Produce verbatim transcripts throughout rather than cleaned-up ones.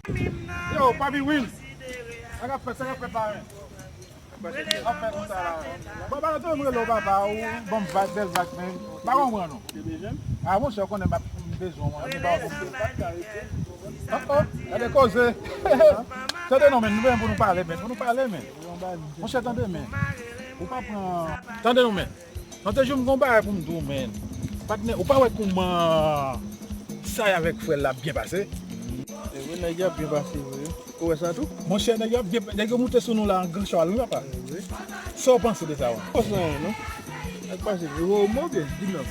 Yo, Papi Will. Sa k ap fèt, sa k ap fèt la, men? Ap fè konsa la. Bon, ba, nou te mwen rele w papa, ou ban m vag, bèl vag, men. Pa konprann nou. Ah, monchè, ou konnen m ap bezwen w, men. Oh, oh, gade koze. Tande non, men, nou bezwen pou nou pale, men. Pou nou pale, men. Monchè, tande, men. Ou pa pran. Tande non, men. Nan te jou m gon bagay pou m di w, men. Patnè, ou pa wè kouman Say avèk frè l la ap byen pase? E wi, nèg yo ap byen pase vre. Ou wè sa tou? Monchè, nèg yo ap byen, nèg yo moute sou nou la an gran chwal, wi, papa. E wi. Sa w panse de sa, ou? Ou panse anyen, non? Sa k pase? Yo voye w move, di non.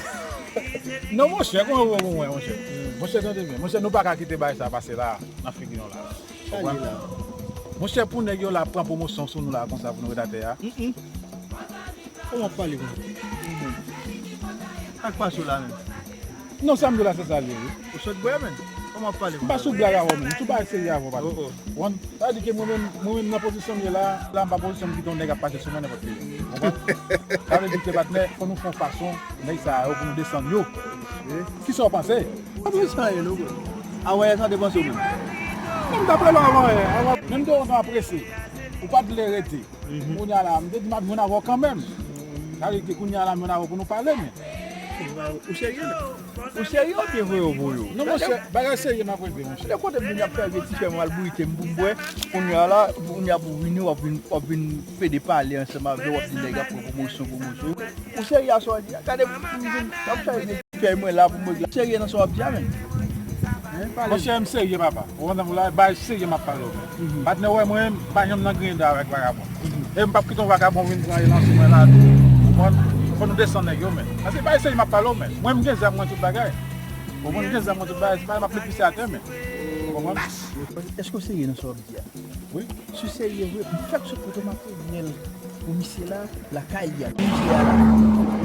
Non, monchè, kòman yo voye w mwen, monchè? Monchè, tande byen. Monchè, nou pa ka kite bagay sa pase la, nan figi nou la. Sa li la? Monchè, pou nèg yo la pran pwomosyon sou nou la, konsa, pou nou ret atè a. Mm, mm. Kòman w ap pale konsa? Sa k pase w la menm? Non, sa m di w la, se sa l ye, wi. Ou sot bwè, menm? Kòman w ap pale konsa? M pa sou blag avè w, menm. M sou bagay serye avè w, patnè. Oh, oh. Ou konprann? Sa vle di ke mwen menm, mwen menm nan pozisyon m ye la, la m pa pozisyon m kite yon nèg ap pase sou mwen nenpòt ki jan. Ou konprann? Sa vle di ke, patnè, fò nou fè yon fason, nèg sa yo, pou nou desann yo. Wi. Kisa w panse? Pa panse anyen, non, bro. Avan yè sa, w te panse w menm? Non, m t ap rele w avan yè. Avan, menm te w ap prese. Ou pa t vle rete. Mhm. Kounye a la, m te di m ap jwenn avè w kanmenm. Sa vle di kounye a la, m jwenn avè w pou nou pale, men. Ou serye, men? Ou serye oubyen voye w voye w? Non, monchè, bagay serye m ap regle, monchè. Gade kote moun ap fè vye ti fè m al bouyite m pou m bwè. Kounye a la, kounye a pou vini, w ap vin, w ap vin pede pale ansanm avè w, w ap di nèg ap pran pwomosyon, pwomosyon. Ou serye a sa w di a? Gade, m vin, w ap fè vye ti fè mwen la pou m regle. Serye nan sa w ap di a, men. Hein, pale. Monchè, m serye, papa. Ou konprann, la, bagay serye m ap pale w. Mhm. Patnè, wè mwen, m pa janm nan griyen dan avèk vagabon. Mhm. E m p ap kite yon vagabon vin pran elan sou mwen la tou. Ou konprann? Fò nou desann nèg yo, men. Paske pa eseye m ap pale w, men. Mwen, m gen zam, mwen, tout bagay. Ou konprann? M gen zam, mwen, tout bagay. Se pa m ap met pise atè, men. Ou konprann? Èske w serye nan sa w ap di a? Wi. Si w serye vre, m fèk sot pote materyèl pou misye la, lakay li a. Misye a la.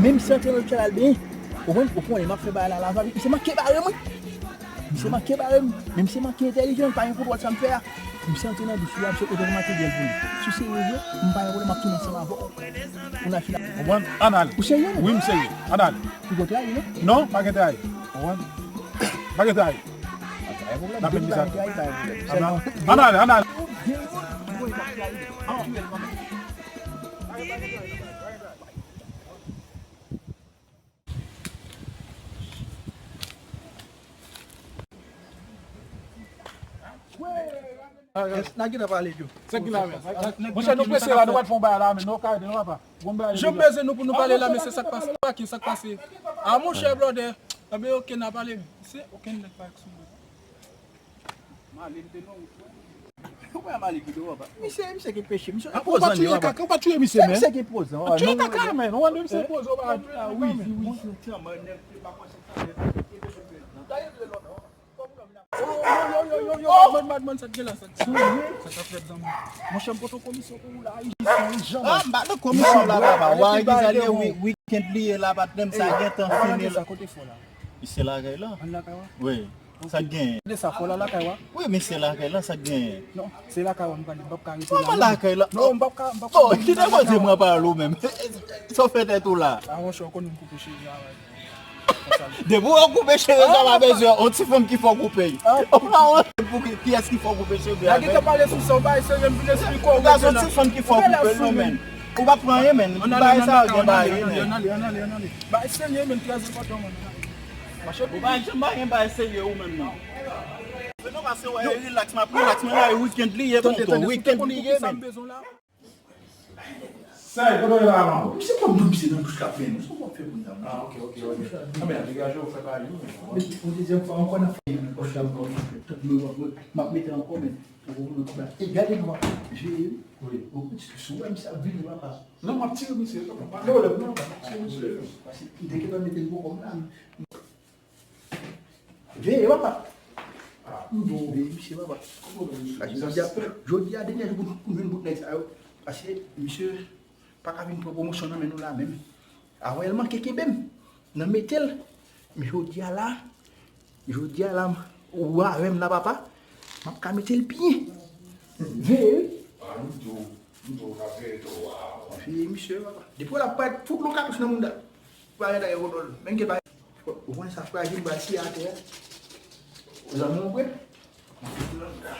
Menm si antre nan lopital al benyen, ou konprann? Ou konnen m ap fè bagay la, la, misye manke bare m, wi. Misye manke bare m, men misye manke entèlijan, li pa gen kontwòl sa m fè a. Misye antre nan douch li a, misye pote materyèl pou li. Si w serye vre, m pa gen pwoblèm, m ap tounen ansanm avè w. Pou n al fini. Ou konprann? Ann ale. Ou serye, non? Wi, m serye. Ann ale. Ou gen trayi, non? Non, pa gen trayi. Ou konprann? Pa gen trayi. N ap met misye atè. Ann ale, ann ale. N a gentan pale, Djo. Sa ki la, men? Monchè, nou prese la, nou pa t fè yon bagay la, men nou ka ede nou, papa. Gon bagay. Jan m bezwen nou pou nou pale la, men se sa k pase. Sa k pase. A, monchè, blòdè. Enben, oke, n a pale, men. Se okenn nèg pa ek sou mwen. Ou wè Malik li dou, papa. Misye, misye gen peche, misye gen pwoz nan li, papa. Ou pa touye kaka, ou pa touye misye, men. Misye gen pwoz nan li, papa. Touye kaka, men. Ou wè misye gen pwoz, ou pa touye kaka, men. Wi, wi, wi. Yo, yo, yo, yo, yo, yo, madman, madman, sa k gen la, sa k gen la. Sa k ap fèt, zanmi? Monchè, m pote komisyon pou ou la, ijis, ijis, janm. Ah, m pa nan komisyon la, papa. Wa, ijis, alye, wi, weekend li ye la, patnè m, sa gentan fini la. Kote fò la? Misye lakay la. Ann lakay wa? Wi. Sa k genyen? Gade sa, fò la lakay wa? Wi, misye lakay la, sa k genyen? Non, se lakay wa m prale, m p ap ka rete la. Kòman lakay la? Non, m p ap ka, m p ap ka. Bon, kite koze mwen pale ou menm. Sa w fè tèt ou la? A, monchè, ou konnen m koupe cheve a, wi. Depi w koupe cheve sa, pa bezwen yon ti fanm ki fè w koupe. Ou pa wè pou ki, kiyès ki fè w koupe cheve a? Nèg ki te pale sou sa, w pa eseye m vin esplike w. Ou pa yon ti fanm ki fè w koupe l, non, men. Ou pa pran anyen, men. Bagay sa yo gen bagay, men. Bagay serye, men, trè enpòtan, men. Ou pa janm pa gen bagay serye ou menm, non. Men non, paske wè, relax, m ap relax, men la, weekend li ye, tonton, weekend li ye, men. Sa e, kote w ye la, manbo? Misye konn non, misye nan douch k ap benyen. Sa w ap fè pou n nan? Ah, ok, ok, ok. Anben, degaje w, fè bagay yo, men. Yon dezyèm fwa ankò, n ap fè yon kòch la ankò. Tande, mwen, mwen, m ap mete ankò, men. Pou nou, e gade nou ap jere, wi. Wi. Ou konn si w wè misye ap vini, papa. Non, m ap tire misye, non, pa gen pwoblèm, non, m ap tire misye. Paske m te gentan mete l pou kòm la. Veye, papa. Ah, m di w. Veye misye, papa. Paske jodi a, jodi a, dènye jou pou, pou nou jwenn bout nèg sa yo. Paske misye pa ka vin pran pwomosyon nan men nou la menm. Avan, l manke kenbe m nan mete l. Men jodi a la, jodi a la, ou avè m la, papa, m ap ka mete l byen. Veye, wi. Ah, m di w, m di w, n ap veye tou, waw. Veye misye, papa. Depi w la, pral fout lòt katouch nan mouda. Pa gen dayè wodòl. Men gen pa. Ou konn sa frajil, ba si atè. Zanmi w vre. M ap fout lòt la.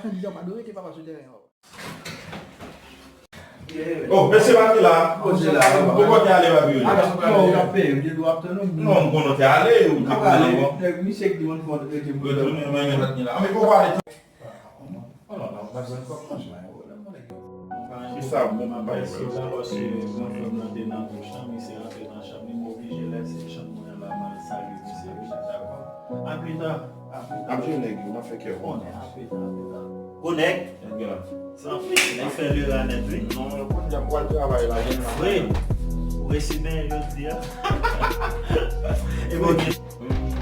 machandiz, yo pa dwe rete papa sou teren an. Oh, mesye pa te la. Poze la, papa. Ou kote ale, papi? Ala, non, ou ap peye, ou te dwe ap tann ou. Non, m konnen w te ale, ou te ale. Nèg misye ki te konn fè w rete pou. Retounen, mwen, mwen, mwen, la. Anben, poko ale. Ki sa, bon, mwen pa wè. Mwen pa eseye la paske granfrè m nan te nan douch lan, misye rantre nan chanm li, m oblije lèse chanm mwen an la, m al salye misye, wi, dakò. A pita, a pita. Ap jwe nèg yo, m ap fè kè w kontan. Konnen, a pita, a pita. Gwo nèg. Nèg yo la. San fi, nèg fè lera nèt, wi. Non, yo konn di ap pral travay la, gen la. Vre. Ou resi benyen jodi a. E bon, gen.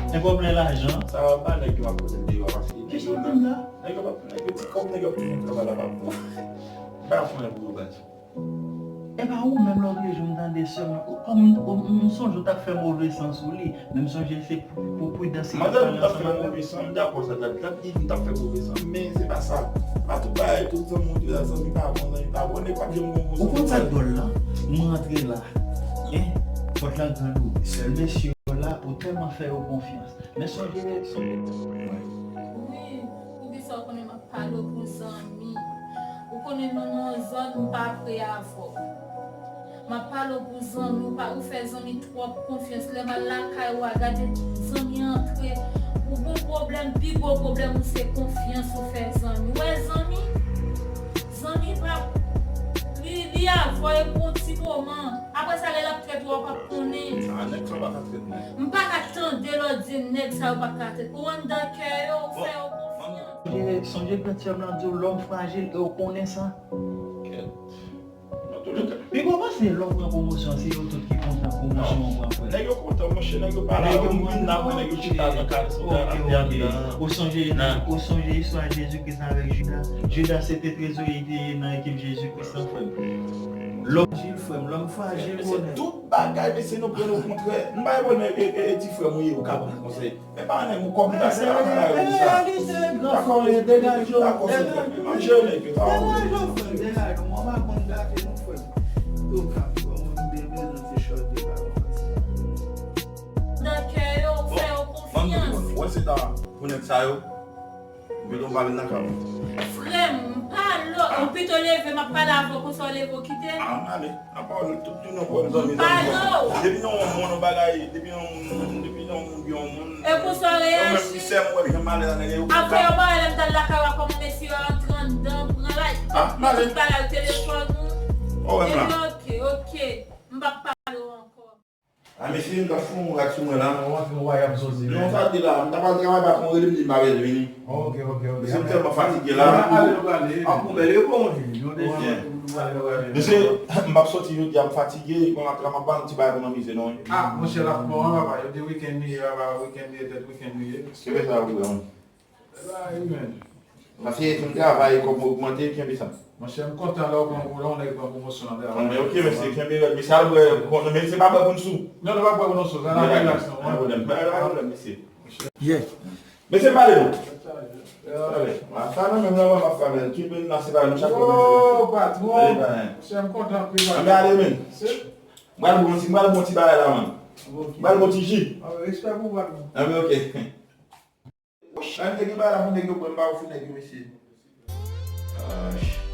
Nèg yo plen lajan. Sa va pa nèg yo ap pote deyò paske. Kisa w di m la? Nèg yo p ap, nèg yo ti kòb, nèg yo ap tounen travay la pa bon. M pa fè anyen pou yo, baz. E pa ou menm lòt jou m tande sè m, kòm m, m, m sonje w t ap fè move san sou li, men m sonje se pou, pou pridans li t ap pale ansanm avè w. Manzè m t ap fè move san, m dakò sa, dat, dat li di m t ap fè move san, men se pa sa. Pa tout bagay, tout zanmi w di la, zanmi pa bon, zanmi pa bon, nèg p ap janm gen yon bon zanmi. Ou konn sa k dwòl la? M rantre la, en, pòt la grand ouvri, sèl mesye yo la, ou tèlman fè yo konfyans. Men sonje, sonje. Wi, poukisa w konnen m ap pale w pou zanmi? Ou konnen nou nan yon zòn, m pa pre avè w. M ap pale w pou zanmi, ou pa, ou fè zanmi twòp konfyans. Lè m al lakay ou a, gade zanmi antre. Ou gon pwoblèm, pi gwo pwoblèm ou se konfyans ou fè zanmi. Ou wè zanmi? Zanmi pa, li, li avè w e pou yon ti moman. Apre sa, lè l ap trete w, w p ap konnen. Ah, nèg sa w pa ka trete nèg. M pa ka tande lè w di nèg sa yo pa ka trete. Ou anndan kè yo, ou fè yo konfyans. Sonje, sonje grann sè m lan di w, lòm frajil, e w konnen sa. Kèt. Nan tou lè ka. Piga w panse lè w pran pwomosyon, se yo tout ki kontan pwomosyon w pran, frè. Nèg yo kontan, monchè, nèg yo pale avè w, moun nan, nèg yo chita nan kal soda, n ap tande. Ou sonje, ou sonje istwa Jezi Kris avèk Jida? Jida se te trezorye li te ye nan ekip Jezi Kris lan, frè m. Lòm frajil, frè m, lòm frajil, bonè. Tout bagay, mesye, nou pran l okontrè. M pa konn e, e, e, e ti frè m ou ye, ou ka ban m konsèy. Men pa nèg ou kòm ta se la, la, la, sa. Reyalite, gran frè, degaje w. Degaje w, frè, degaje w, mwen pa konn gate nou, frè. Yo ka pran mwen, m te bezwen ti short de la. Nan kè yo, fè yo konfyans. Wè se ta pou nèg sa yo. Vin nou pale nan kay ou. Frè m, m pale w, ou pito leve, m ap pale avè w, konsa w leve w kite m. Ah, m ale. Apa w tout jounen w wè m zanmi zanmi. M pale w. Depi nan yon moun, yon bagay, depi nan yon, depi nan Yon moun, yon moun. E pou sa w reyaji? Yo menm ki sè m wè jan m alèz la nèg yo. Apre yo bare lè m t al lakay ou a kòman mesye yo antre anndan pran lay. Ah, m alèz. Tout bagay telefòn ou. Oh, wè m la. Epi oke, oke. M p ap pale w ankò. Ah, mesye, m t ap fè yon rak sou mwen la. Ou antre yon wayab soti. Non, sa te la. M t ap al travay, patwon rele m di m pa bezwen vini. Ok, ok, ok. Mesye, m tèlman fatige la. Ap pou bèl yo bon, wi. Mesye, m p ap soti jodi a, m fatige, mwen ap travay, m ap ba nou ti bagay pou n anmize nou, wi. Ah, monchè, l ap bon, wi, papa. Yo di wikenn li ye, papa, wikenn li ye, tèt wikenn li ye. Kenbe sa, wi, wi. Paske tou travay, kòb mwen ogmante, kenbe sa. Monchè, m kontan lè w pran pou lè w nèg pran pwomosyon nan travay. Men ok, mesye, kenbe rèd, mesye, al bwè, bon, men se pa bwè pou n sou. Non, nou pa bwè pou nou sou, sa nan relasyon, pa gen pwoblèm, pa gen pwoblèm, mesye. Yeah. Mesye, pale non. Pale. Ah, sa nan menm nan, mwen pa fè men, kenbe n nan, se pa nou chak. Oh, patwon. Monchè, m kontan anpil, patwon. Anben ale, men. M pral bon ti, m pral bon ti bagay la, man. M pral bon ti ji. Respè pou ou, patwon. Anben, ok. An te gen bagay la pou nèg yo pran, m pa ofri nèg yo, mesye. Ah,